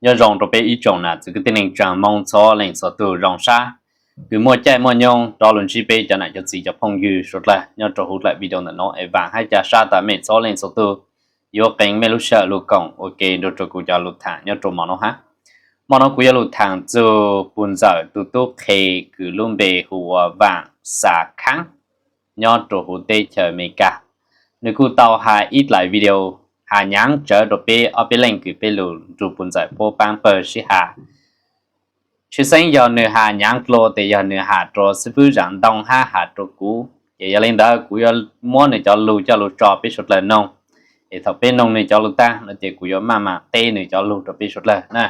Nyob zoo rau peb ib tsoom nam txiv kwv tij neej tsaa Moob txhua leej txhua tug, zoo sab kws muaj caij muaj nyoog rov lug ntsib peb cov nam cov txiv cov phooj ywg suav dlawg nyob rau huv dlaim video ntawm nuav. Es vaam hab ca sab tas mej txhua leej txhua tug yuav qee mej lub sij hawm lug koom ua ke nrug rau kuv cov lug thaam nyob rau mo nuav hab. Mo nuav kuv yuav lug thaam txug puj ntxawm tug tub qhe kws lub npe hu ua Vaam Xav Khaab nyob rau huv teb chaws Amelikas. Nwg kuj tau has ib dlaim video has nyaav tsawv rau peb ob peb leej kws peb lug nrug puj ntxawm puab paab pawg sib has. Tshwj xeeb yog nwg has nyaav dlua tes yog nwg has rua xib fwb Zaam Ntoo hab has rua kuv, ces yog le ntawd kuv yuav muab nwg cov lug coj lug tso peb suav dlawg noog. Es thaum peb noog nwg cov lug taag no ces kuv yuav maj mam teb nwg cov lug rau peb suav dlawg na.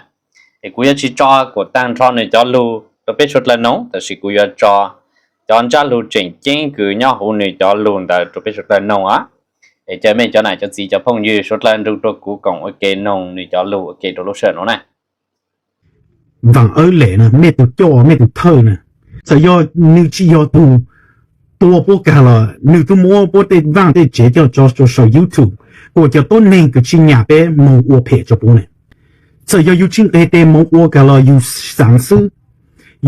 Es kuv yuav tsi tso kuas taag nrho nwg cov lug rau peb suav dlawg noog, tab sis kuv yuav tso cov ntsab lug tseem ceeb kws nyob huv nwg cov lug ntawd rau peb suav dlawg noog os. Es caw mej cov nam cov txiv cov phooj ywg suav dlawg nrug rua kuv koom ua ke noog nwg cov lug ua ke rau lub sij hawm nuav na. Vaam Awb Lem na, mej tug coj, mej tug thawj na, txawm yog nwg tsi yog tug tua puab kag los nwg tub muab puab tej vaaj tej tsev coj tso rua saum YouTube, kuas cov tuab neeg kws tsi nyam peb moog ua phem rua puab ne. Txawm yog yug tsi nqeg tes moog ua kag los yug xaav xwb,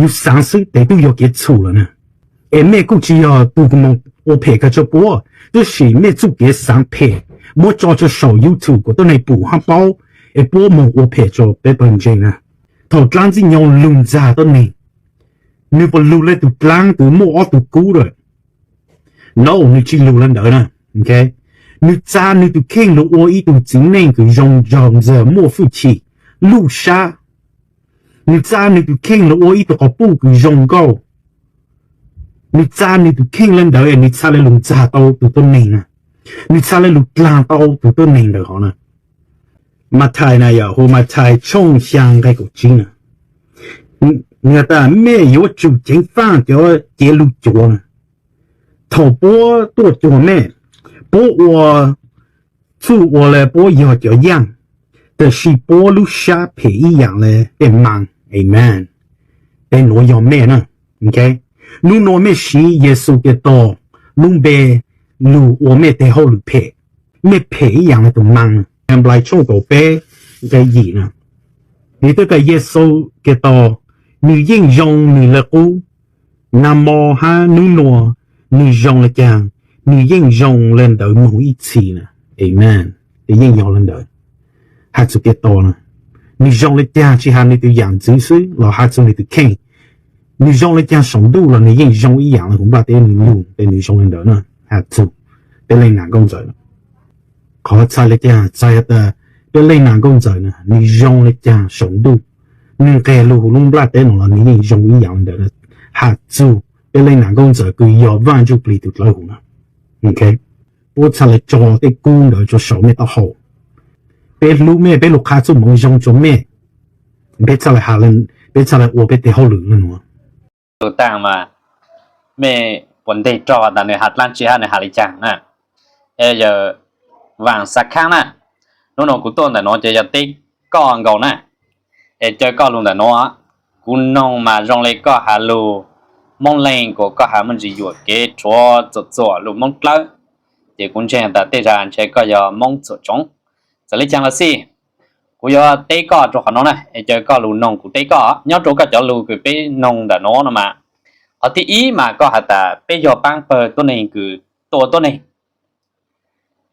yug xaav xwb tes tub yog kev txhum lawm na. Es mej kuj tsi yog tug moog ua phem kag rua puab, tab sis mej txuj kev xaav phem muab tso rua saum YouTube kuas tuab neeg pum hab paub, es puab moog ua phem rua peb pawg ntseeg na. Thaum dlaab ntxwg nyoog lug ntxag tuab neeg, nwg puas lug le tug dlaab kws muaj ob tug kub lawm? No, nwg tsi lug le ntawd na. Nwg txa nwg tug kheej lug ua ib tug txiv neej kws zoo nraug ntxawg muaj fwj chim luj sab. Nwg txa nwg tug kheej lug ua ib tug quas puj kws zoo nkauj. Nwg txa nwg tug kheej le ntawd es nwg txha le lug ntxag tau tug tuab neeg na. Nwg txha le lug dlaag tau tug tuab neeg ntawd hov na. Mathais na, yog hu Mathais tshooj xyaa nqai kaum tsib na. Nwg has tas mej yuav tsum ceev faaj cov cev lug cuav na. Thaum puab tuaj cuag mej, puab ua txuj ua le puab yog cov yaaj, tab sis puab lub sab phem ib yaam le tej maa. Amen. Tej nuav yog mej na. Nub nua mej siv Yexus Khetos lub npe lug ua mej tej hauj lwm phem, mej phem ib yaam le tug maa. Nplais tshooj kaum peb nqe yim na, vim twb kawm Yexus Khetos, nwg yeej zoo nwg le qub, nag mo hab nub nua, nwg zoo le caag, nwg yeej zoo le ntawd moog ib txhis na. Amen. Yeej yog le ntawd. Has txug Khetos na, nwg zoo le caag tsi has nwg tug yaam ntxwv xwb los has txug nwg tug kheej. Nwg zoo le caag saum ntuj los nwg yeej zoo ib yaam le huv nplaj teb nwg lug tes nwg zoo le ntawd na. Has txug peb leej nam nkauj ntxawm, qhov txhais le caag txhais has tas peb leej nam nkauj ntxawm na nwg zoo le caag saum ntuj, nwg nqeg lug huv lub nplaj teb no los nwg yeej zoo ib yaam le ntawd na. Has txug peb leej nam nkauj ntxawm kws yog Vaaj Ntsuj Plig tug dlawb huv na. Puab txha le tso tej kub ntawd rua saum mej taub hau. Peb hlub mej, peb lug qha txuj moov zoo rua mej, peb txha le ua peb tej hauj lwm le nuav. Lug taag mas mej puas nteg raug tas nwg has dlaab tsi hab nwg has le caag na? Yawg Vaam Xav Khaab na, nub nua kuv tuaj ntawm nuav ces yog teb koj nkaus na. Es caw koj lug ntawm nuav, kuv noog mas zoo le koj has lug Moob Leeg kuas koj has muaj ntsis yuam kev rhuav txuam txuam lug Moob Dlawb, ces kuv ntseeg tas tej zag ntshe koj yog Moob txhuam tsoov. Txawm le caag los xij, kuv yuav teb koj rua qhov nuav na, es caw koj lug noog kuv teb koj. Nyob rua koj cov lug kws peb noog ntawm nuav no mas, qhov thib ib mas koj has tas peb yog paab pawg tuab neeg kws tua tuab neeg.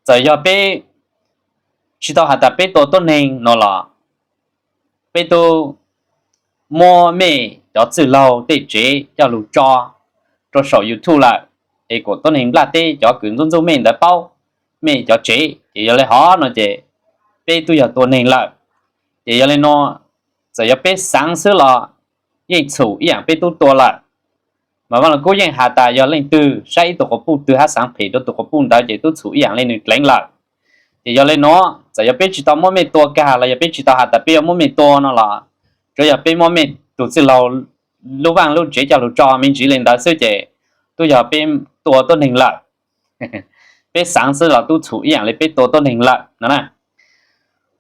Txawm yog peb tsi tau has tas peb tua tuab neeg no los peb tub muab mej cov txwj laug tej tsev coj lug tso rua saum YouTube lawm, es kuas tuab neeg nplaj teb cov kws ntxub ntxub mej ntawd paub mej cov tsev, ces yog le hov no ces peb tub yog tua neeg lawm. Ces yog le nuav, txawm yog peb xaav xwb los yeej txhum ib yaam peb tub tua lawm. Mas Vaaj Lug Kub yeej has tas yog leej twg saib ib tug quas puj twg hab xaav phem rua tug quas puj ntawd ces tub txhum ib yaam le nwg dleev lawm. Ces yog le nuav, txawm yog peb tsi tau muab mej tua kag los yog peb tsi tau has tas peb yuav muab mej tua no los, tsuav yog peb muab mej tug txwj laug lub vaaj lub tsev coj lug tso me ntsis le ntawd xwb ces tub yog peb tua tuab neeg lawm. Peb xaav xwb los tub txhum ib yaam le peb tua tuab neeg lawm no na.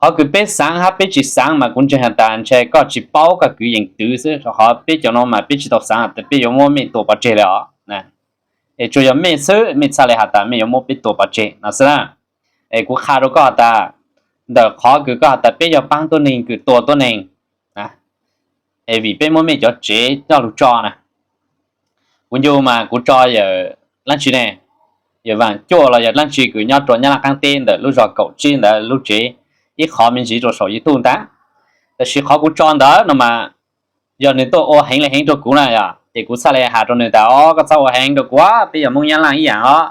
Qhov kws peb xaav hab peb tsi xaav mas kuv ntseeg has tas ntshe koj tsi paub koj kwv yees twv xwb, rau qhov peb cov nuav mas peb tsi tau xaav has tas peb yuav muab mej tua pov tseg le os. Es tsuas yog mej xwb mej txhaj le has tas mej yuav muab peb tua pov tseg no xwb na. Es kuv qha rua koj has tas ntawm qhov kws koj has tas peb yog paab tuab neeg kws tua tuab neeg, es vim peb muab mej cov tsev coj lug tso na. Kuv ncu mas kuv tso yawm dlaab tsi ne, yawm Vaam Cuaj los yog dlaab tsi kws nyob rua Nyab Laj qaab teb ntawm lub zog kaum tsib ntawd lub tsev, ib qhov me ntsis rua saum YouTube ntag. Tab sis qhov kuv tso ntawd no mas yog nws tuaj ua heev le heev rua kuv na yom, ces kuv txhaj le has rua nws tas, o, koj txhob ua heev rua kuv, peb yog Moob Nyab Laj ib yaam os.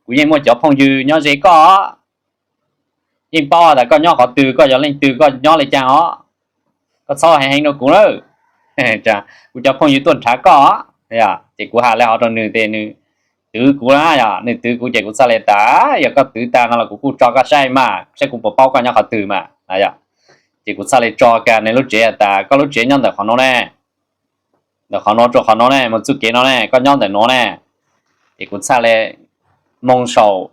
Kuv yeej muaj cov phooj ywg nyob ze koj, yeej paub tas koj nyob qhov twg, koj yog leej twg, koj nyob le caag os. Koj txhob ua heev heev rua kuv na, kuv cov phooj ywg tuaj nrhav koj. Ces kuv has le hov rua nws tes nws twv kuv na yom, nws twv kuv ces kuv txhaj le tas, yog koj twv tag no los kuv kuj tso koj saib mas saib kuv puas paub koj nyob qhov twg mas. Ces kuv txhaj le tso kag nws lub tsev has tas koj lub tsev nyob ntawm qhov nuav ne, ntawm qhov nuav rua qhov nuav ne, moog txuj kev no ne, koj nyob ntawm nuav ne. Ces kuv txhaj le moog saum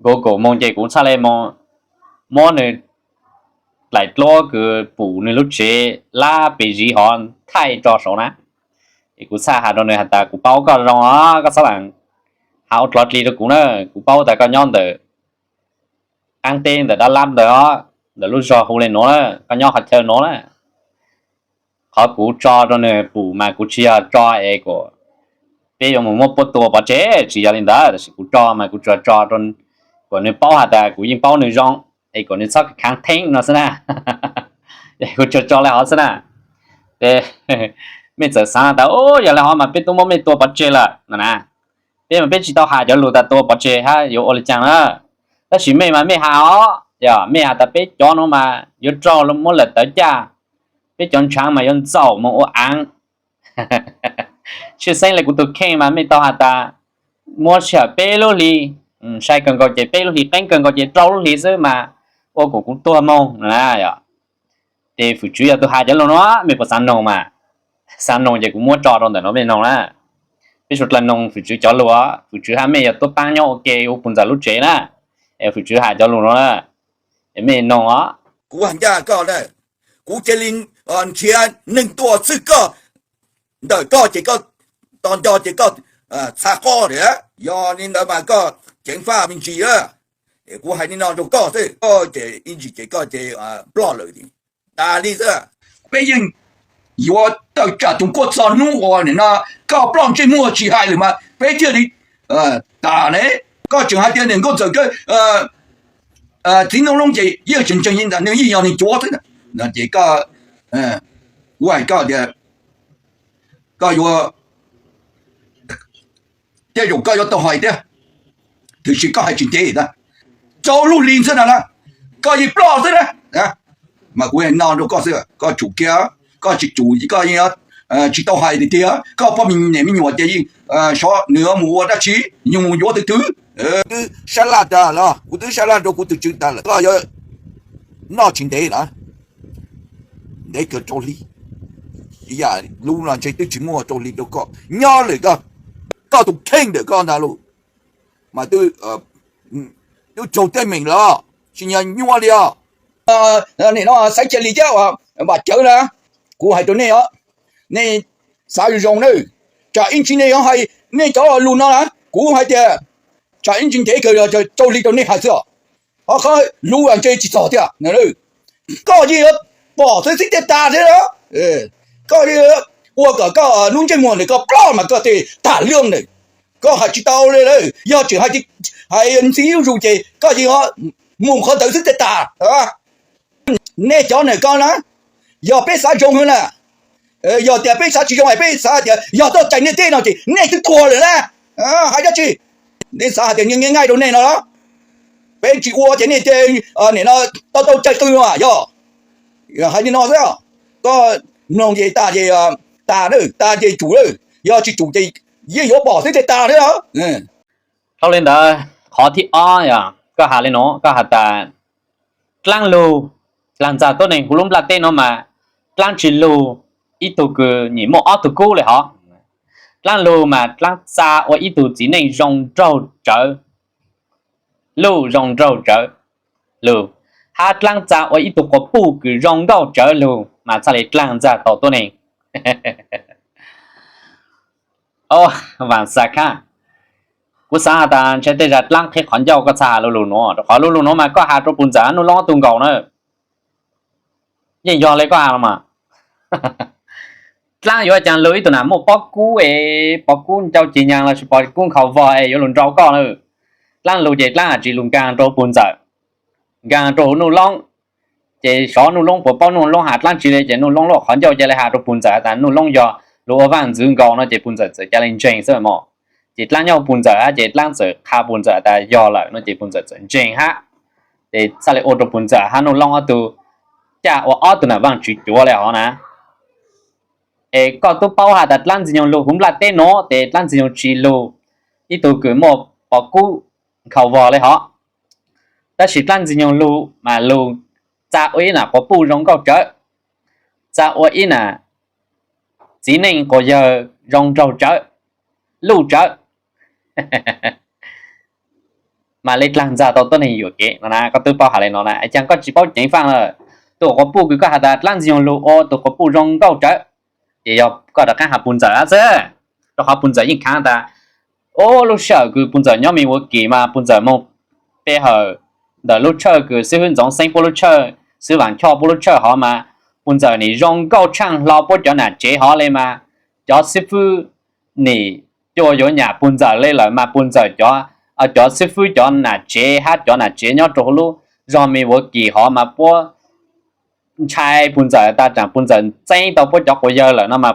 Google moog ces kuv txhaj le moog muab nws dlaim dluab kws pum nws lub tsev lab pes ziv hov thaij tso saud na. Ces kuv txhaj has rua nws has tas kuv paub koj zoo os, koj txhob lam has ua dlov dlig rua kuv na. Kuv paub tas koj nyob ntawm qaab teb ntawm dab lab ntawd os, ntawm lub zog hu le nuav na, koj nyob qhov chaw nuav na. Qhov kuv tso rua nws pum mas kuv tsis yog tso es kom peb yuav mus muab puab tua pov tseg, tsis yog li ntawd, tab sis kuv tso mas kuv tsuas tso kom nws paub has tas kuv yeej paub nws zoo, es kom nws txhob khaav theeb no xwb na. Kuv tsuas tso le hov xwb na. Ces mej txawm xaav tas, o, yog le hov mas peb tub muab mej tua pov tseg lawm no na. Peb mas peb tsis tau has cov lug tas tua pov tseg hab yuav ua le caag na. Tab sis mej mas mej has os, yog mej has tas peb cov nuav mas yuav raug muab lawm tawv caj, peb cov ntshaav mas yuav ntxaum moog ua aav. Tshwj xeeb le kuv tug kheej mas mej tau has tas muab sij hawm peb lub hli, sai kawg nkaus ces peb lub hli, qeeb kawg nkaus ces rau lub hli xwb mas ua kom kuv tuag moog na. Ces fwm tswv yog tug has cov lug nuav, mej puas xaav noog mas? Xaav noog ces kuv muab tso rau ntawm nuav mej noog na. Peb suav dlawg noog fwm tswv cov lug, fwm tswv hab mej yog tuab paab nyob ua ke ua puj ntxawm lub tsev na, es fwm tswv has cov lug nuav na, es mej noog os. Kuv has ncaj koj na, kuv cia li nrhiav neeg tuaj txwj koj, ntawm koj ces koj tos nco ces koj txha qoj lawm. Yog li ntawd mas koj ceev faj me ntsis. Kuv hais li no rau koj xwb, koj ces ib ntsis ces koj ces ploj lawm, tas li xwb. Peb yeej yuav tawm tsam tus kuaj txog hnub uas nim no koj ploj ntsej muag tsis hais lawm mas peb thiaj li tas ne. Koj tseem hais tias niam nkauj ntxawm kawg, txiv noob loob ces yeej tseem ntseeg li ntawd, nws yeej yog nws cuav xwb. Ces koj, kuv hais koj tias koj yuav, tej zaum koj yuav tau hais thiab, tiam sis koj hais tsis ntev na, rau lub hli xwb na, koj yeej ploj xwb na. Mas kuv no rau koj xwb, koj tsum kiag, koj tsis tsum koj tsis tau hais tiag tiag, koj poj me niam me nyuam ces yeej sov nws mus ua dab tsi, nws mus yuav twg twg. Twb sab laj tas los kuv twb sab laj rau kuv tus tswv tas lawm, koj yuav noj tsis ntev na, ntev kawg rau hli. Yam lub no ntshe twb tsis muaj rau hli rau koj nyob lawm, koj tus kheej ntawm koj ntag lauj, mas twb raug teeb meem los tsis nyuaj nyuaj li os. Nim no xaiv cia li thiab, vam cawv na, kuv hais rau nej os, nej xav zoo zoo nawb, tsam ib ntsis nej yuav hais nej cov lus no na, kuv hais tias tsam ib ntsis ntev kawg rau hli rau nej hais xwb os. Ho qhov lus ntshe tsis txog thiab. Koj yeej yuav pom xwb xwb thiaj tas thiab, koj ua kom koj lub ntsej muag ntawm koj ploj mas koj thiaj tag lub ntawd. Koj hais tsis tau li lawm, yog tseem hais ntxiv zuj zus ces koj yeej mus qhov ntawd xwb thiaj tas. Nej cov ntawm koj na, yog peb xav zoo heev na, yog tias peb xav tsis zoo es peb xav tias yog tuaj cais nej teb no ces nej twb tuag lawm na. Hais dab tsi? Nej xav hais tias nyiaj nyiaj nqaij rau nej no los? Peb tsis ua ces nej nim no tau tau cais qw no yog? Hais li no xwb, koj mloog ces tas ces tas, tas ces tsum, yog tsis tsum ces yeej yuav pom xwb thiaj tas thiab. Dhau li ntawd, qhov thib ob yog koj has li no, koj has tas dlaab lug, dlaag ntxa tuab neeg huv lub nplaj teb no mas dlaab tsi lug ib tug kws nyim muaj ob tug kub li hov. Dlaab lug mas dlaab txa ua ib tug txiv neej zoo nraug tsawv lug, zoo nraug tsawv lug, hab dlaab txa ua ib tug quas puj kws zoo nkauj tsawv lug mas txhaj li dlaag ntxa tau tuab neeg. Vaam Xas Khab, Kuv xav has tas ntshe tej zag dlaab qhib qhov ncauj koj txhaj has lug lug nuav, rau qhov lug lug nuav mas koj has rua puj ntxawm nub loob ob tug nkaus na. Yeej yog le koj has los mas. Dlaab yuav caag lug ib tug nam muaj pob kub es pob kub ncau ceg nyaag lossis pob kub nkhaus vog es yuav lug nrau koj na. Dlaab lug ces dlaab has tsis lug nkaag rua puj ntxawm, nkaag rua huv nub loob. Ces xyov nub loob puas paub nub loob has dlaab tsi le, ces nub loob luaj qhov ncauj ca le has rua puj ntxawm tas nub loob yog lug ua vaaj ntxwv nkaus no, ces puj ntxawm txawm ca le ntseeg xwb mog. Ces dlaab nyob huv puj ntxawm hab ces dlaab txawm qha puj ntxawm tas yog lawm no, ces puj ntxawm txawm ntseeg hab. Ces txhaj le ua rua puj ntxawm hab nub loob ob tug caj ua ob tug nam vaaj tswv cuav le hov na. Es koj tub paub has tas dlaab ntxwg nyoog lug huv nplaj teb nuav ces dlaab ntxwg nyoog tsis lug ib tug kws muaj pob kub nkhaus vog le hov. Tab sis dlaab ntxwg nyoog lug mas lug txav ua ib nam quas puj zoo nkauj tsawv, txav ua ib nam txiv neej quas yawg zoo nraug tsawv, luj tsawv. Mas le dlaag ntxag tau tuab neeg yuam kev no na, koj twb paub has le no na, caag koj tsis paub ceev faaj lawm. Tus quas puj kws koj has tas dlaab ntxwg nyoog lug ua tus quas puj zoo nkauj tsawv, ces yog koj rov qaab has puj ntxawm hab xwb. Rau qhov puj ntxawm yeej khaav tas, ub, lub sij hawm kws puj ntxawm nyob Mes Vuav Kis mas puj ntxawm moog pe hawm ntawm lub tshawj kws xib hwb Ntxoov Xeeb puab lub tshawj, xib hwb Vaam Choj puab lub tshawj hov mas puj ntxawm nim zoo nkauj tshaaj hlo puab cov nam tsev hov le mas cov xib hwb nim cuag yuav nyam puj ntxawm le lawm mas puj ntxawm cov, cov xib hwb cov nam tsev hab cov nam tsev nyob rua huv lub zog Mes Vuav Kis hov mas puab ntshai puj ntxawm tas tsaam puj ntxawm txeeb tau puab cov quas yawg lawm no mas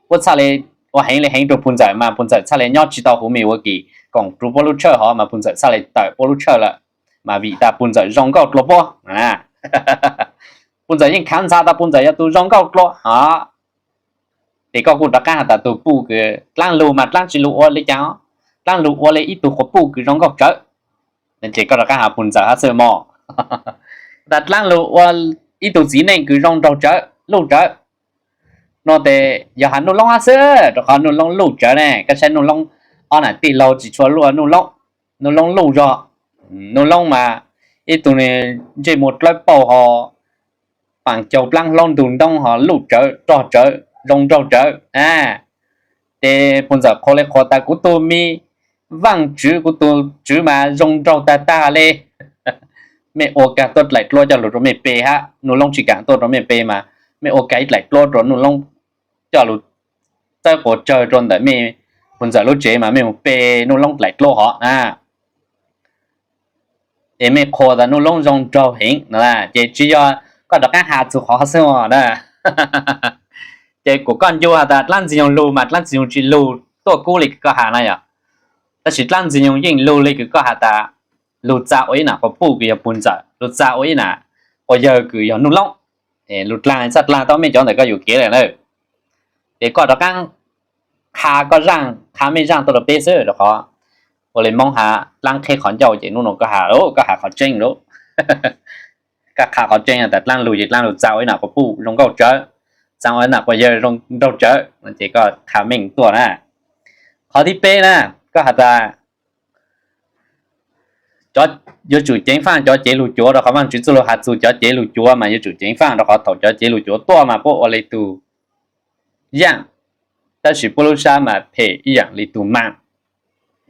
puab txhaj le ua heev le heev rua puj ntxawm mas puj ntxawm txhaj le nyob tsis tau huv Mes Vuav Kis, koom rua puab lub tshawj hov mas puj ntxawm txhaj le tawm puab lub tshawj lawm. Mas vim tas puj ntxawm zoo nkauj dlua puab, puj ntxawm yeej khaav ntxag tas puj ntxawm yog tus zoo nkauj dlua hov. Ces koj kuj rov qaab has tas tus puj kws dlaab lug mas dlaab tsi lug ua le caag, dlaab lug ua le ib tug quas puj kws zoo nkauj tsawv. Ces koj rov qaab has puj ntxawm hab xwb mog. Tas dlaab lug ua ib tug txiv neej kws zoo nraug tsawv, luj tsawv. No tes yog has Nuj Loob hab xwb, rau qhov Nuj Loob luj tsawv ne. Koj saib Nuj Loob ob nam tij laug tsis tshua luaj Nuj Loob, Nuj Loob luj zog. Nuj Loob mas ib tug ntsej muag dlawb paug ho paas caug plaab hlaub ntug ntoob ho luj tsawv, rog tsawv, zoo nraug tsawv. Ces puj ntxawm qhuas le qhuas tas kuv tug me vaaj tswv, kuv tug tswv mas zoo nraug tag tag le. Mej ua kag tuab dlaim dluab coj lug rua mej pe hab, Nuj Loob tsis kaam tuaj rua mej pe mas mej ua kag ib dlaim dluab rua Nuj Loob coj lug txawb quas tsawg rua ntawm mej puj ntxawm lub tsev mas mej mus pe Nuj Loob dlaim dluab hov na. Es mej qhuas tas Nuj Loob zoo nraug heev no, ces tsis yog koj rov qaab has txug qhov xwb na. Ces kuas koj ncu has tas dlaab ntxwg nyoog lug mas dlaab ntxwg nyoog tsis lug tuaj kub le kws koj has na yog. Tab sis dlaab ntxwg nyoog yeej lug le kws koj has tas lug txav ua ib nam quas puj kws yog puj ntxawm, lug txav ua ib nam quas yawg kws yog Nuj Loob. Lug dlaag txhaj dlaag tau mej cov ntawm koj yuam kev lawm na. Ces koj rov qaab qha koj zaaj, qha mej zaaj tuaj rua peb xwb, rau qhov ua le Moob has dlaab qheb qhov ncauj ces nub nua koj has lawm, koj has qhov tseeb lawm. Koj qha qhov tseeb tas dlaab lug ces dlaab lug txav ua ib nam quas puj zoo nkauj tsawv, txav ua ib nam quas yawg zoo nraug tsawv no ces koj qha meej tuaj na. Qhov thib peb na, koj has tas yuav tsum ceev faaj cov cev lug cuav, rau qhov Vaajtswv txuj lug has txug cov cev lug cuav mas yuav tsum ceev faaj, rau qhov thaum cov cev lug cuav tuaj mas puab ua le tug yaaj, tab sis puab lub sab mas phem ib yaam le tug maam.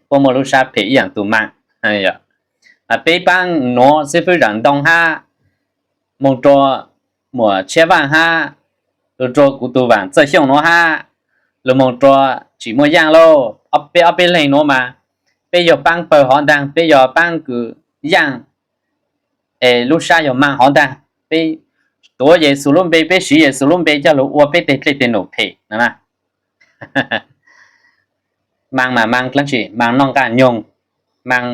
Puab muaj lub sab phem ib yaam tug maam. Mas peb paab nuav xib fwb Zaam Ntoo hab, moog rua muam Tshiab Vaaj hab, lug rua kuv tug Vaam Txawj Xyooj nuav hab, lug moog rua Tsim Muaj Yaaj lauj, peb ob peb leeg nuav mas peb yog paab pawg hov ntaag, peb yog paab kws yaaj, es lub sab yog maam hov ntaag. Peb tuav Yexus lub npe, peb siv Yexus lub npe coj lug ua peb tej dlej tej num phem no na. Maam mas maam dlaab tsi? Maam noj nqaj nyoog, maam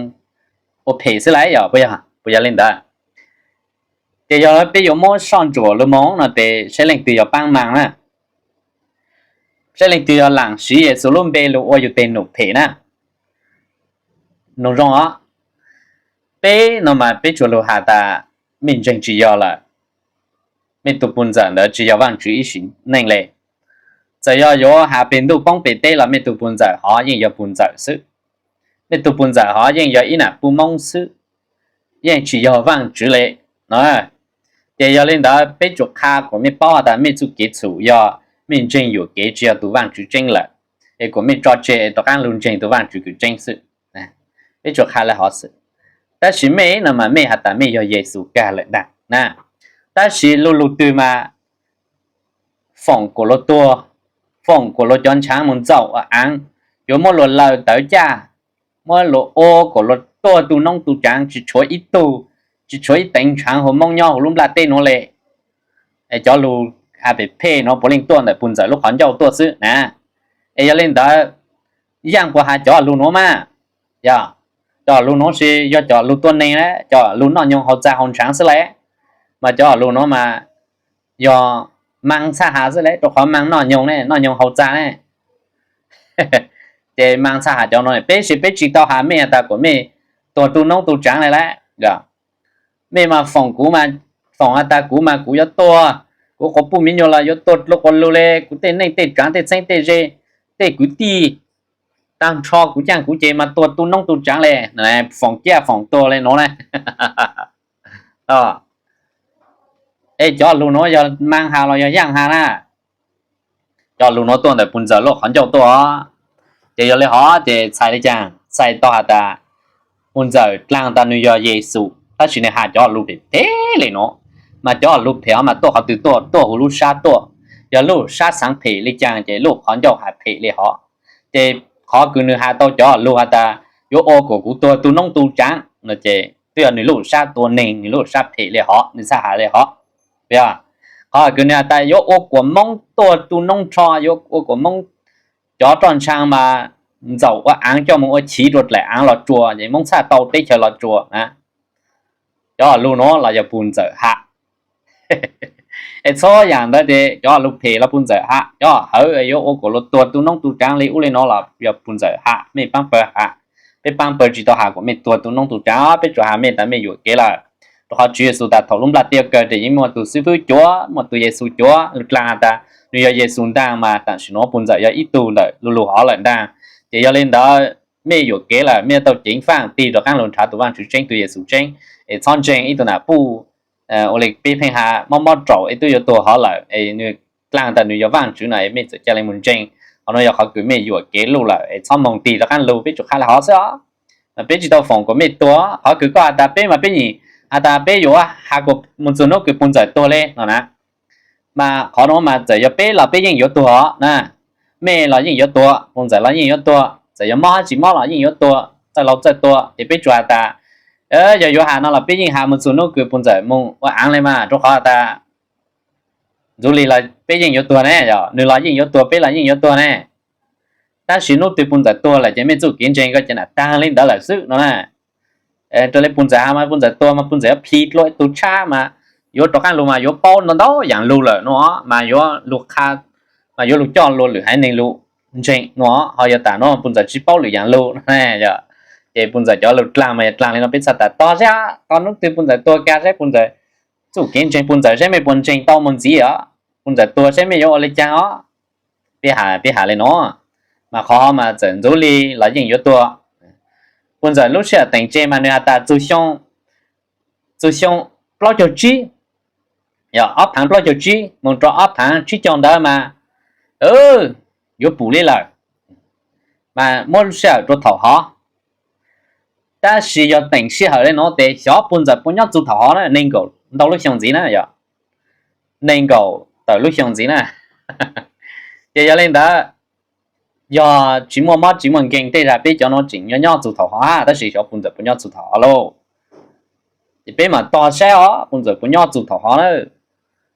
ua phem xwb lauj, yog puas yog? Puas yog le ntawd? Ces yog peb yuav muab soj ntsuam lug moog no tes saib leej twg yog paab maam na, saib leej twg yog laam siv Yexus lub npe lug ua yug teg num phem na. Nug zoo os, peb no mas peb tsuas lug has tas mej ntseeg tsis yog lawm, mej tug puj ntxawm ntawd tsis yog Vaajtswv ib sim neej le. Txawm yog yuav has peg ntuj poob peg teb los mej tug puj ntxawm hov yeej yog puj ntxawm xwb, mej tug puj ntxawm hov yeej yog ib nam puj Moob xwb, yeej tsis yog Vaajtswv le no. Ces yog le ntawd peb tsuas qha kuas mej paub has tas mej txuj kev txhum yog mej ntseeg yuam kev tsis yog tug Vaajtswv tseeb lawm, es kuas mej tso tseg rov qaab lug ntseeg tug Vaajtswv kws tseeb xwb. Peb tsuas qha li hov xwb. Tab sis mej no mas mej has tas mej yog Yexus kag lawm ntag na. Tab sis lu lug twg mas foom kuas luag tuag, foom kuas luag cov ntshaav mus ntxaum ua aav, yuav muab luag laws tawv caj, muab luag ua kuas luag tuag tu noob tu tsaav, tsis tshuav ib tug, tsis tshuav ib teev ntshaav hauv Moob nyob huv lub nplaj teb nuav le. Es cov lug has phem phem nuav puav leej tuaj ntawm puj ntxawm lub qhov ncauj tuaj xwb na. Es yog le ntawd, yaaj puas has cov lug nuav mas? Yog, cov lug nuav tsis yog cov lug tua neeg na, cov lug noj nyoog haus txag haus ntshaav xwb le. Mas cov lug nuav mas yog Maas txhaj has xwb le, rau qhov Maas noj nyoog ne, noj nyoog haus txag ne. Ces Maas txhaj has cov nuav, peb sis peb tsis tau has mej has tas kuas mej tuag tu noob tu tsaav le lawm. Mej mas foom kuv, foom has tas kuv mas kuv yuav tuag, kuv quas puj miv nyuas los yuav tuag dlua quas lug le, kuv tej neej tej tsaav tej txheeb tej ze, tej kwv tij, taag nrho kuv caaj kuv ces mas tuag tu noob tu tsaav le. Foom ciaj foom tuag le nuav na. Es cov lug nuav yog Maas has los yog yaaj has na? Cov lug nuav tuaj ntawm puj ntxawm lub qhov ncauj tuaj. Ces yog le hov ces txhais le caag? Txhais tau has tas puj ntxawm dlaag tas nwg yog Yexus, tab sis nwg has cov lug phem phem le nuav. Mas cov lug phem hov mas tuaj qhov twg tuaj? Tuaj huv lub sab tuaj. Yog lub sab xaav phem le caag ces lub qhov ncauj has phem le hov. Ces qhov kws nwg has tau cov lug has tas yuav ua kuas kuv tuag tu noob tu tsaav no ces twb yog nwg lub sab tua neeg, nwg lub sab phem le hov, nwg txhaj has le hov. Qhov kws nwg has tas yuav ua kuas Moob tuag tu noob nrho, yuav ua kuas Moob cov roj ntshaav mas ntxaum ua aav coj moog ua chiv rua dlaim aav Los Tsuas, ces Moob txhaj tau teb chaws Los Tsuas na. Cov lug nuav los yog puj ntxawm has. Es txhua yaam ntawd ces cov lug phem los puj ntxawm has, cov hawv yuav ua kuas luag tuag tu noob tu tsaav le ub le nuav los yog puj ntxawm has, mej paab pawg has. Peb paab pawg tsis tau has kuas mej tuag tu noob tu tsaav, peb tsuas has mej tas mej yuam kev lawm. Rau qhov Tswv Yexus tas thaum lub nplaj teb kaw tes yeej muaj tug xib fwb cuav, muaj tug Yexus cuav, lug dlaag has tas nwg yog Yexus ntaag mas tam sim nuav puj ntxawm yog ib tug ntawm lu lug hov lawm ntaag. Ces yog le ntawd mej yuam kev lawm, mej yuav tau ceev faaj tig rov qaab lug nrhav tug Vaajtswv tseeb, tug Yexus tseeb, es txhob ntseeg ib tug nam puj ua le peb pheej has mob mob raum es twb yuav tuag hov lawm es nwg dlaag tas nwg yog Vaajtswv no es mej txawm ca le moog ntseeg. Qhov nuav yog qhov kws mej yuam kev luj lawm es txhob moog tig rov qaab lug, peb tsuas qha le hov xwb os. Mas peb tsis tau foom kuas mej tuag, qhov kws koj has tas peb mas peb yeej has tas peb yuav has kuas moog txug nub kws puj ntxawm tuag le no na. Mas qhov nuav mas txawm yog peb los peb yeej yuav tuag na, mej los yeej yuav tuag, puj ntxawm los yeej yuav tuag, txawm yog mob hab tsis mob los yeej yuav tuag, txawj laug txawj tuag. Ces peb tsuas has tas yog yuav has no los peb yeej has moog txug nub kws puj ntxawm moog ua aav le mas, rau qhov has tas ntxuv li los peb yeej yuav tuag ne, yog nwg los yeej yuav tuag, peb los yeej yuav tuag ne. Tab sis nub twg puj ntxawm tuag lawm ces mej txuj kev ntseeg koj ca nam taag le ntawd lawm xwb no na. Raws le puj ntxawm has mas puj ntxawm tuag mas puj ntxawm yuav phi dlua ib tug tshab mas yuav rov qaab lug mas yuav paub ntau ntau yaam lug lawm no mas yuav lug qha, mas yuav lug coj lug lwm haiv neeg lug ntseeg no. Ho yog tas nuav puj ntxawm tsis paub lwm yaam lug, ces puj ntxawm cov lug dlaag mas yog dlaag le no peb txhaj tas tog saib, tog nub twg puj ntxawm tuag kag saib puj ntxawm txuj kev ntseeg puj ntxawm saib mej puas ntseeg tau moog ntxiv os, puj ntxawm tuag saib mej yuav ua le caag os. Peb has, peb has le no, mas qhov mas txawm ntxuv li los yeej yuav tuag. Puj ntxawm lub sij hawm teem tseg mas nwg has tas txug xyoo, txug xyoo plaub caug tsib, yog ob phaav plaub caug tsib moog rua ob phaav tsib caug ntawd mas yuav pum li lawm, mas muab lub sij hawm rua thaum hov. Tab sis yog teem sij hawm le no tes xyov puj ntxawm puas nyob txug thaum hov na, neeg nkaum ntau lub xyoo ntxiv na, yog neeg nkaum tawm lub xyoo ntxiv na. Ces yog le ntawd, yog tsis muaj mob tsis muaj nkeeg tej zag peb cov nuav tseem nyob nyob txug thaum hov hab, tab sis xyov puj ntxawm puas nyob txug thaum hov lauj. Ces peb mam tog saib os, puj ntxawm puas nyob txug thaum hov na.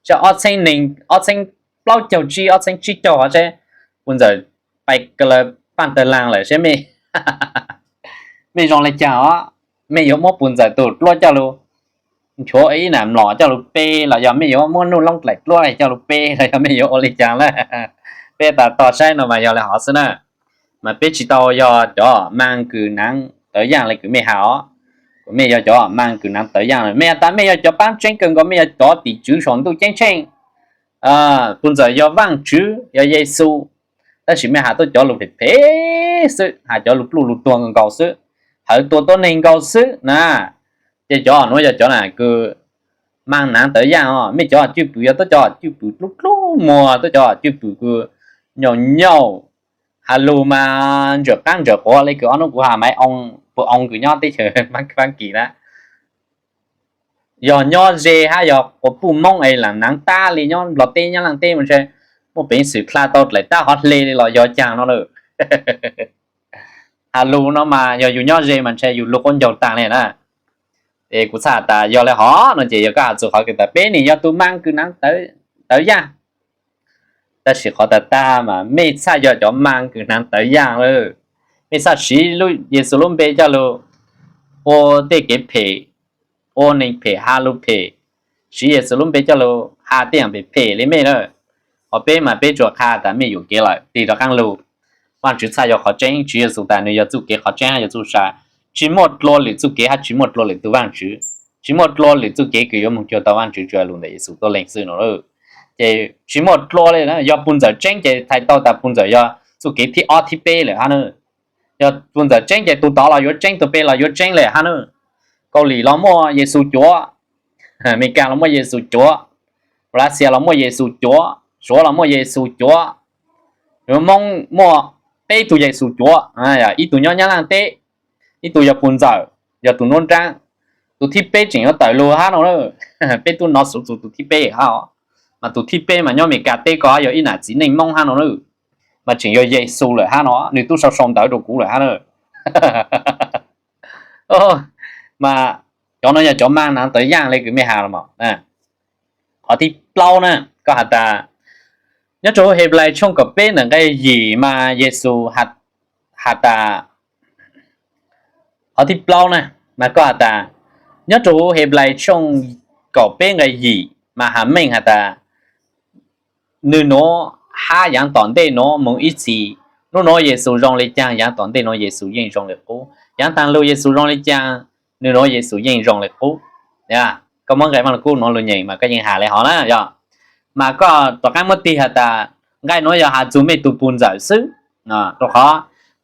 Saib ob txheeb neeg, ob txheeb plaub caug tsib, ob txheeb tsib caug hov saib puj ntxawm pais kawg lawm paaj tawg laag lawm saib mej, mej zoo le caag os. Mej yuav muab puj ntxawm tug dluab coj lug nchuav ib nam mlom coj lug pe, los yog mej yuav muab nuj loob dlaim dluab coj lug pe, los yog mej yuav ua le caag lawm. Peb tas tog saib no mas yog le hov xwb na. Mas peb tsis tau yog cov maas kws naav tawv yaaj le kws mej has os. Kuas mej yog cov maas kws naav tawv yaaj, mej has tas mej yog cov paab tseeb kawg nkaus, mej yog cov tim tswv saum ntuj ceeb tsheej. Puj ntxawm yog Vaajtswv, yog Yexus, tab sis mej has tuab cov lug phem phem xwb, has cov lug pluj lug tuag nkaus xwb, hawv tua tuab neeg nkaus xwb na. Ces cov nuav yog cov na kws maas naav tawv yaaj os. Mej cov cwj pwm yog tuab cov cwj pwm dlub dlub muag, tuab cov cwj pwm kws nyaum nyaum, Has lus mas ntsawm qaab ntsawm quav le kws ob nub kuv has maiv oo, puas oo kws nyob teb chaws Faab Kis na. Yog nyob ze hab yog quas puj Moob es lam naav tab li nyob Nplog teb Nyab Laaj teb mas ntshe muaj peev xwm dlha tau dlaim tab hov hle li los yog caag no lawm. Has lus no mas yog yus nyob ze mas ntshe yus lug quab ncaug taag le na. Es kuv txhaj has tas yog le hov no ces yog koj has txug qhov kws tas peb nim yog tug maa kws naav tawv yaaj. Tab sis qhov tag tag mas mej txhaj yog cov maa kws naav tawv yaaj lawm. Mej txhaj siv Yexus lub npe coj lug ua tej kev phem, ua neeg phem, has lug phem, siv Yexus lub npe coj lug has tej yaam phem phem le mej na. Hos peb mas peb tsuas qha tas mej yuam kev lawm tig rov qaab lug. Vaajtswv txhaj yog qhov tseeb, Tswv Yexus tas nwg yog txuj kev, qhov tseeb hab yog txuj sa. Tsi muaj dlua lwm txuj kev hab tsi muaj dlua lwm tug Vaajtswv. Tsi muaj dlua lwm txuj kev kws yuav moog cuag tau Vaajtswv tsuas lug ntawm Yexus tuab leeg xwb no. Ces tsi muaj dlua le, yog puj ntxawm tseeb ces txhais tau tas puj ntxawm yog txuj kev thib ob thib peb lawm hab na. Yog puj ntxawm tseeb ces tug tod los yuav tseeb, tug peb los yuav tseeb le hab na. Kaus Lim los muaj Yexus cuav, Amelikas los muaj Yexus cuav, Russia los muaj Yexus cuav, Suav los muaj Yexus cuav, Moob muaj peb tug Yexus cuav, ib tug nyob Nyab Laaj teb, ib tug yog puj ntxawm, yog tug nuab nraab, tug thib peb tseem yuav tawm lug hab no. Peb tub nov xuv txug tug thib peb hab, mas tug thib peb mas nyob Amelikas teb ko yog ib nam txiv neej Moob hab no na, mas tseem yog Yexus lawm hab no, nwg tub sau sau ntawv rua kuv lawm hab na. Mas cov no yog cov maa naav tawv yaaj le kws mej has los mas. Qhov thib plaub na, koj has tas, nyob rua huv Henplais tshooj kaum peb ntawm nqe yim mas Yexus has tas, qhov thib plaub na, mas koj has tas, nyob rua huv Henplais tshooj kaum peb nqe yim mas has meej has tas, nwg nuav hab yaav tom ntej nuav moog ib txhis, nub nuav Yexus zoo le caag yaav tom ntej nuav Yexus yeej zoo le qub, yaav taag lug Yexus zoo le caag, nwg nuav Yexus yeej zoo le qub. Koj muab nqe Vaaj Lug Kub nuav lug nyeem mas koj yeej has le hov na yog. Mas koj rov qaab muab tig has tas, nqe nuav yog has txug mej tug puj ntxawm xwb, rua qhov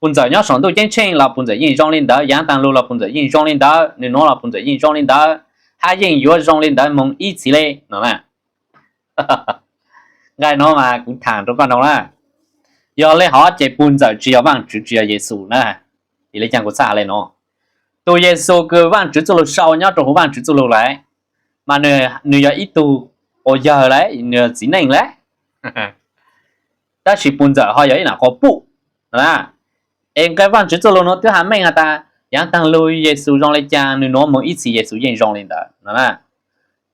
puj ntxawm nyob saum ntuj ceeb tsheej los puj ntxawm yeej zoo le ntawd, yaav taag lug los puj ntxawm yeej zoo le ntawd, nwg nuav los puj ntxawm yeej zoo le ntawd, hab yeej yuav zoo le ntawd moog ib txhis le no. Nqe nuav mas kuv thaam rua koj nug na, yog le hov ces puj ntxawm tsi yog Vaajtswv, tsi yog Yexus na. Vim le caag kuv txhaj has le nuav? Tug Yexus kws Vaajtswv txuj lug sau nyob rua huv Vaajtswv txuj lug lawm, mas nwg yog ib tug quas yawg lawm, nwg yog txiv neej lawm, tab sis puj ntxawm ho yog ib nam quas puj. Es nqe Vaajtswv txuj lug nuav twb has meej has tas, yaav taag lug Yexus zoo le caag, nwg nuav moog ib txhis Yexus yeej zoo le ntawd no.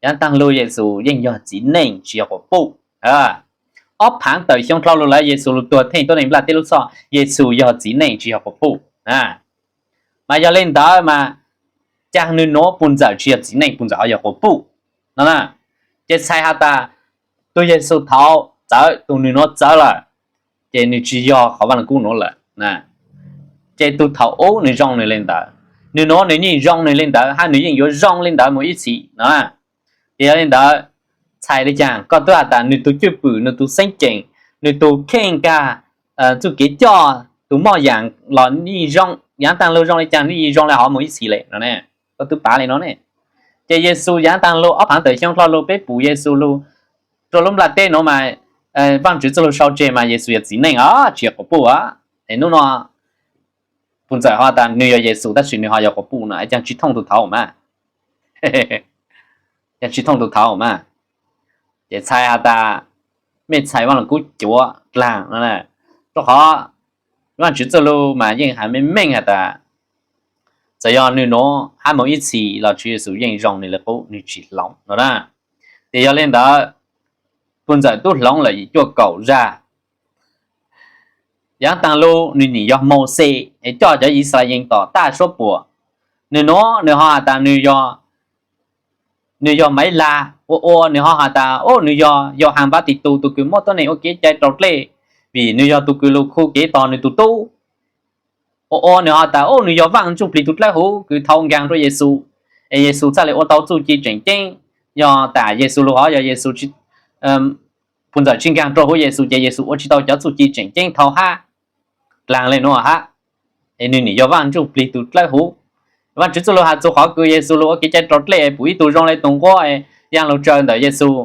Yaav taag lug Yexus yeej yog txiv neej tsi yog quas puj. Ob phaav tawm xyoo dlhau lug lawm Yexus lug tuag theej tuab neeg nplaj teb lub txhoj, Yexus yog txiv neej tsi yog quas puj. Mas yog le ntawd mas caag nwg nuav puj ntxawm tsi yog txiv neej, puj ntxawm ho yog quas puj no na. Ces txhais has tas tug Yexus thaud txawv, tug nwg nuav txawv lawm, ces nwg tsi yog qhov Vaaj Lug Kub nuav lawm. Ces tug thaum ub nwg zoo nwg le ntawd, nwg nuav nwg yeej zoo nwg le ntawd, hab nwg yeej yuav zoo le ntawd moog ib txhis no. Ces yog le ntawd, txhais le caag koj twb has tas nwg tug cwj pwm, nwg tug xeeb ceem, nwg tug kheej kag, txuj kev coj, tug moj yaam los yeej zoo, yaav taag lug zoo le caag nwg yeej zoo le hov moog ib txhis le no. Koj twb pav le no ne. Ces Yexus yaav taag lug ob phaav tawm xyoo dlhau lug peb pum Yexus lug rua lub nplaj teb nuav mas Vaajtswv txuj lug sau tseg mas Yexus yog txiv neej os, tsi yog quas puj os. Es nub nuav puj ntxawm ho tas nwg yog Yexus tab sis nwg ho yog quas puj no, caag tsi thooj tug thaud mas, caag tsi thooj tug thaud mas. Ces txhais has tas mej txhais Vaaj Lug Kub cuav dlaag no, rua qhov Vaajtswv txuj lug mas yeej has meej meej has tas, txawm yog nwg nuav hab moog ib txhis los Tswv Yexus yeej zoo nwg le qub, nwg tsi hloov no na. Ces yog le ntawd, puj ntxawm tub hloov lawm yim cuaj kaum zag. Yaav taag lug nwg nim yog Mauxes es coj cov Yixalayees tom taj suab puam. Nwg nuav nwg ho has tas nwg yog Maiv Lag, ua ua nwg ho has tas o nwg yog Yauhas Npavtitus tug kws muab tuab neeg ua kev cai rau dlej, vim nwg yog tug kws lug khu kev tog nwg tug tub. Ua ua nwg ho tas o nwg yog Vaaj Ntsuj Plig tug dlawb huv kws thau nkaag rua Yexus, es Yexus txhaj le ua tau txuj ci tseem ceeb. Yog tas Yexus lug hov yog Yexus, puj ntxawm tsi nkaag rua huv Yexus ces Yexus ua tsi tau cov txuj ci tseem ceeb thau hab dlaag le nuav hab. Es nwg nim yog Vaaj Ntsuj Plig tug dlawb huv. Vaajtswv txuj lug has txug qhov kws Yexus lug ua kev cai rau dlej pum ib tug zoo le tug nquab, yaaj lug tsaws ntawm Yexus,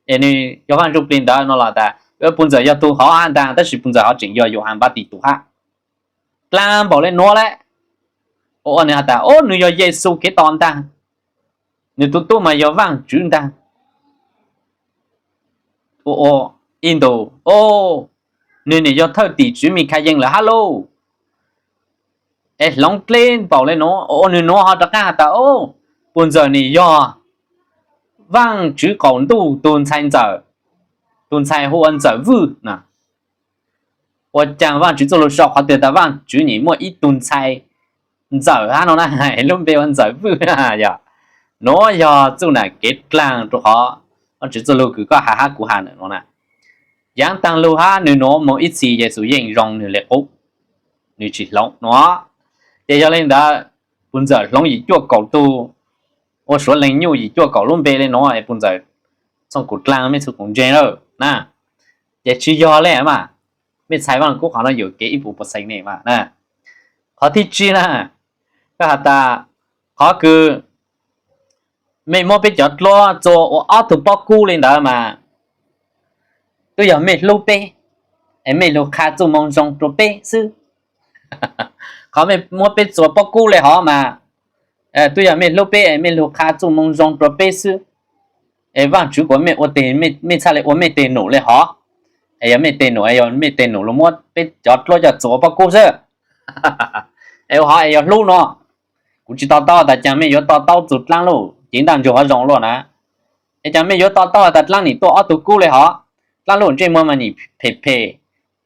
es nwg yog Vaaj Ntsuj Plig ntawd no los tas Puj ntxawm yog tus hov hab ntag, tab sis puj ntxawm hov tseem yog Yauhas Npab Tis tus hab. Dlaag npaum le nuav le. Ua ua nwg has tas, Ob, nwg yog Yexus Khetos ntag, nwg tus tub mas yog Vaajtswv ntag. Ua ib ntus, Ob, nwg nim yog thawj tim tswv Mikhayees lawm hab lauj. Es hloov dleb npaum le nuav, ua nwg nuav ho rov qaab has tas, Ob, puj ntxawm nim yog Vaajtswv qaum ntuj tus ntxhais ntxawm, tus ntxhais hu ua Ntxawm Vwj na. Ua caag Vaajtswv txuj lug sau qhov twg tas Vaajtswv nim muaj ib tug ntxhais ntxawm hab no na, lub npe ua Ntxawm Vwj. Yog, nuav yog txuj nam kev dlaag rua qhov Vaajtswv txuj lug kws koj has hab kuv has nuav na. Yaav taag lug hab nwg nuav moog ib txhis Yexus yeej zoo nwg le qub, nwg tsi hloov nuav. Ces yog le ntawd, puj ntxawm hloov yim cuaj kaum tug, ua suav leej nyuj yim cuaj kaum lub npe le nuav es puj ntxawm txhob kuv dlaag, mej txhob kuv ntseeg lawm na. Ces tsi yog le mas, mej txhais Vaaj Lug Kub qhov nuav yuam kev ib puas percent ne mas. Qhov thib tsib na, koj has tas qhov kws mej muab peb cov dluab txua ua ob tug pob kub le ntawd mas twb yog mej hlub peb, es mej lug qha txuj moo zoo rua peb xwb. Qhov mej muab peb txua pob kub le hov mas twb yog mej hlub peb es mej lug qha txuj moo zoo rua peb xwb. Es Vaajtswv kuas mej ua teg, mej txhaj le ua mej teg num le hov. Es yog mej teg num, es yog mej teg num lug muab peb cov dluab coj txua ua pob kub xwb. Es ua hov es yog hlub no, kuv tsi to taub tas caag mej yuav to taub txug dlaab luj cev ntaj ntsug hov zoo luaj na. Es caag mej yuav to taub tas dlaab nim tuaj ob tug kub le hov, dlaab luj ntsej muag mas nim phem phem,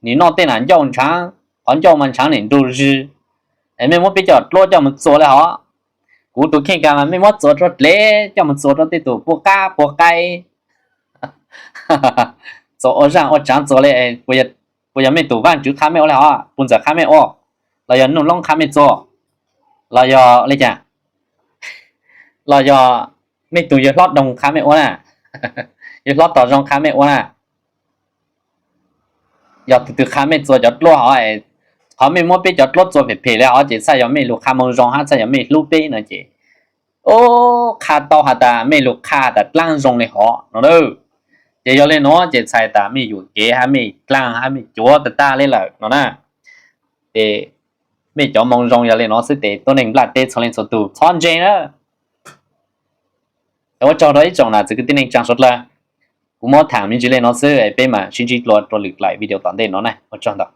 nim noj tej nam ncauj ntshaav, qhov ncauj mas ntshaav nim nrug zig. Es mej muab peb cov dluab coj moog txua le hov. Kuv tus kheej kag mas mej muab txua rua dlev, coj moog txua rua tej tug puab qab puab qaib, txua ua zaaj ua tsaav txua le. Puas yog mej tug Vaajtswv qha mej ua le hov, puj ntxawm qha mej ua, los yog Nuj Loob qha mej txua, los yog le caag, los yog mej tug yawg hlob Doog qha mej ua na, yawg hlob Tom Zoo qha mej ua na? Yog tug twg qha mej txua cov dluab hov? Qhov mej muab peb cov dluab txua phem phem le hov ces txhaj yog mej lug qha moo zoo hab txhaj yog mej hlub peb no ces, o, qha tau has tas mej lug qha tas dlaab zoo le hov no na. Ces yog le nuav ces txhais tas mej yuam kev hab mej dlaag hab mej cuav tag tag le lawm no na. Ces mej cov moo zoo yog le nuav xwb ces tuab neeg nplaj teb txhua leej txhua tug txhob ntseeg na. Ua tsaug rua ib tsoom nam txiv kwv tij neej tsaa suav dlawg. Kuv muab thaam me ntsis le nuav xwb, peb mam sib ntsib dlua rua lwm daim video tom ntej no na. Ua tsaug ntau.